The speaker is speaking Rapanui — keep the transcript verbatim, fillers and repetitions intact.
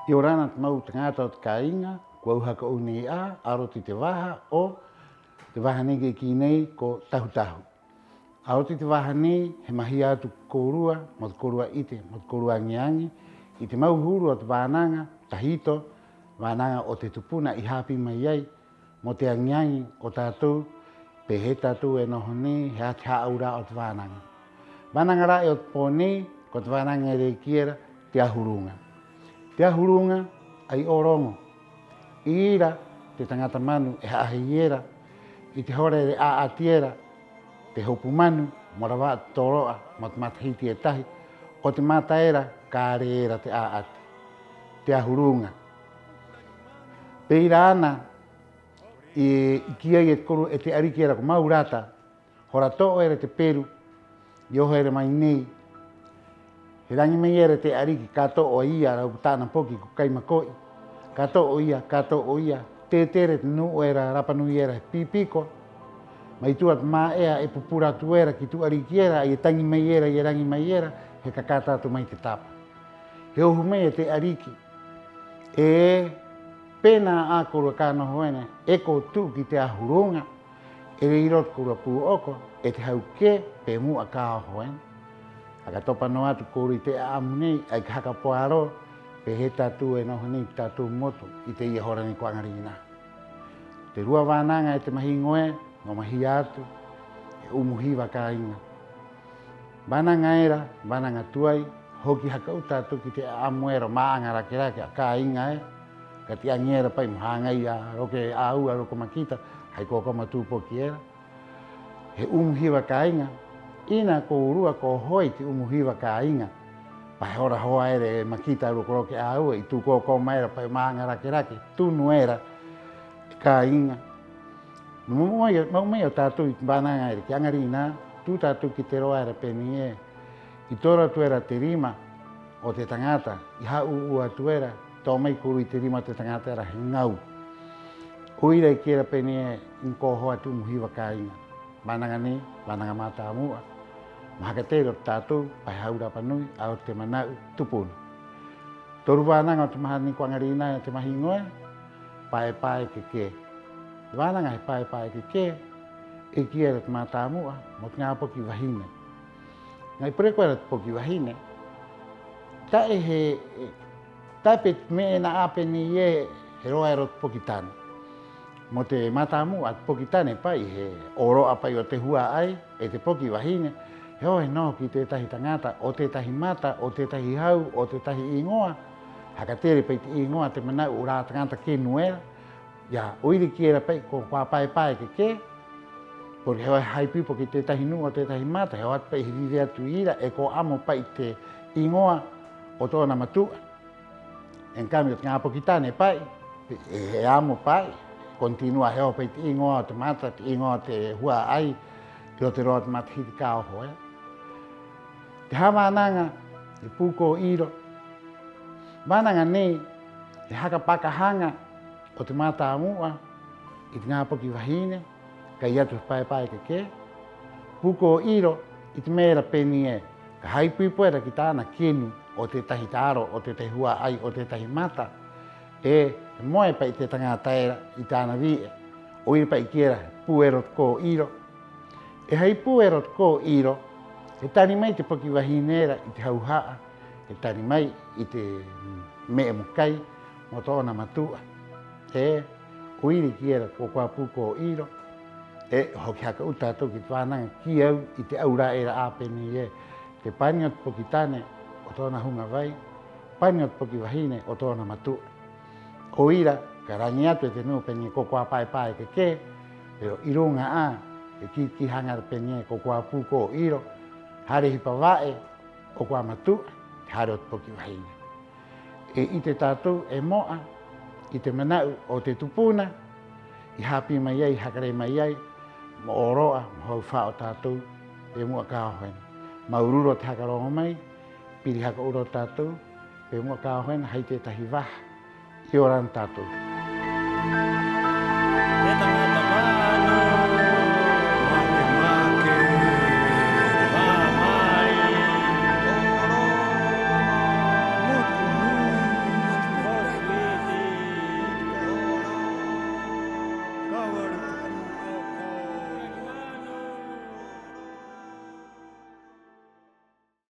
'Iorana te mau taŋata o te kāiŋa, ko au haka 'ou nei 'ā a roto i te vaha o te vaha nei e kī nei ko Tahu-tahu. A roto i te vaha nei he mahia atu kōrua mo te kōrua 'ite, mo te kōrua aŋi-aŋi i te mau huru o te vānaŋa tahito, vānaŋa o te tupuna i hāpī mai ai mo te aŋi-aŋi o tātou, pē hē tātou e noho nei, he aha te hā'aura'a o te vānaŋa. Vānaŋa ra'e o te pō nei ko te vānaŋa era e kī era te ahu ruŋa. Te ahu ruŋa, 'ai 'ōroŋo. 'I ira te taŋata manu e ha'ahai era i te hora era e 'a'ati era te hopu manu mo rava'a te tōro'a mo te matahiti e tahi, 'o te mata era ka rē era te 'a'ati. Te ahu ruŋa. Pē ira 'ana i, i kī ai e te koro, e te 'ariki era ko Maurata, hora to'o era te peru i oho era mai nei, he raŋi mai era te 'ariki ka to'o a ia rāua ko tā'ana poki ko Kai Mako'i. Ka to'o ia, ka to'o ia, tē-tē era te nu'u era rapa nui era he pī-piko, mai tu'a te mā'ea e pu-pura atu era ki tū 'ariki era, 'ai e taŋi mai era, 'ai e raŋi mai era, he ka-kata atu mai te tapa. He ohu mai e te 'ariki: 'E pē nā 'ā kōrua ka noho ena, e ko tu'u ki te ahu ruŋa, e rē 'i roto kōrua pū'oko, e te hau kē pe mu'a ka oho ena. Haka topa nō atu kōrua i te 'a'amu nei, 'ai ka haka poa rō pē hē tātou e noho nei i te tātou motu 'i te ia hora nei ko 'aŋarinā. Te rua vānaŋa e te mahiŋo ē mo mahia atu, he 'umu hiva kāiŋa. Vānaŋa era, vānaŋa tuai, hoki haka 'ou tātou ki te 'a'amu era o mā'aŋa rake-rake, a kāiŋa era, ka tiŋa'i era pa'i mo hāŋai a Roke, a au, a Roko Makita, hai ko koa mo tū poki era. He 'umu hiva kāiŋa, 'ina kōrua ko oho ai te 'umu hiva kāiŋa, pa he hora hoa era e Makita a au, Roko Roke, a au, i tū ko-koma era pa'i o mā'aŋa rake-rake, tunu era e kāiŋa. Ma'u mai, ma'u mai o tātou i te vānaŋa era ki 'aŋarinā, tu'u tātou ki te roa era pē nei ē: i toro atu era te rima o te taŋata, i hā'ū'ū atu era, to'o mai kōrua i te rima o te taŋata era he ŋau. 'O ira e kī era pē nei ē: 'ina ko oho 'ā te 'umu hiva kāiŋa. Vānaŋa nei, vānaŋa mātāmu'a mo haka tere o te tātou pa he hau rapa nui, a roto i te mana'u tupuna. Toru vānaŋa o te mahana nei ko 'aŋarinā e te mahiŋo ē: pae-pae kē-kē. Vānaŋa he pae-pae kē-kē, e kī era te mātāmu'a mo te ŋā poki vahine. Ŋā 'i poreko era te poki vahine, ta'e he, ta'e pē te me'e nā 'ā pē nei ē he roa era o te poki tane. Mo te mātāmu'a, te poki tane pa'i he 'ōro'a pa'i o te hua'ai, 'e te poki vahine he oho he noho ki tētahi taŋata, o tētahi mata, o tētahi hau, o tētahi 'īŋoa, haka tere pa'i te 'īŋoa, te mana'u o rā taŋata kenu era. Ia, 'o ira i kī era pa'i ko kuā pae-pae kē-kē, porque he oho he hāipo-ipo ki tētahi nu'u o tētahi mata, he oho atu pa'i he vive atu 'i ira, 'e ko 'amo pa'i te 'īŋoa o tō'ona matu'a. En cambio, te ŋā poki tane pa'i, he, he 'amo pa'i, continúa he oho pa'i te 'īŋoa o te mata, te 'īŋoa o te hua'ai, 'i roto i te roa o te matahiti ka oho era. Te hā vānaŋa, he pū kō'iro. Vānaŋa nei he haka pakahaŋa o te mātāmu'a i te ŋā poki vahine, kai atu he pae-pae kē-kē. Pū kō'iro i te me'e era pē nei ē: ka hāipo-ipo era ki tā'ana kenu o tētahi taro, o tētahi hua'ai, o tētahi mata, 'e he moe pa'i te taŋata era i tā'ana vi'e. 'O ira pa'i i kī era he pū era o te kō'iro. 'E hai pū era o te kō'iro, he tari mai te poki vahine era i te hauha'a, he tari mai i te me'e mo kai mo tō'ona matu'a. 'E 'o ira i kī era ko kuā pū kō'iro. 'E hoki haka 'ou tātou ki te vānaŋa, kī a au i te aura'a era 'ā pē nei ē: te pani o te poki tane o tō'ona huŋa vai, pani o te poki vahine o tō'ona matu'a. 'O ira ka raŋi atu e te nu'u pē nei ē: ko kuā pae-pae kē-kē, pero 'i ruŋa 'ā he kī-kī haŋa era pē nei ē: ko kuā pū kō'iro, hare hipa va'e o kuā matu'a, te hare o te poki vahine. E 'ite tātou, e mo'a, i te mana'u o te tupuna i hāpī mai ai, i haka rē mai ai mo 'ōro'a, mo hauha'a o tātou pe mu'a ka oho ena. Māuru-uru o te haka roŋo mai. Piri haka 'ou rō tātou pe mu'a ka oho ena hai tētahi vaha. 'Iorana tātou.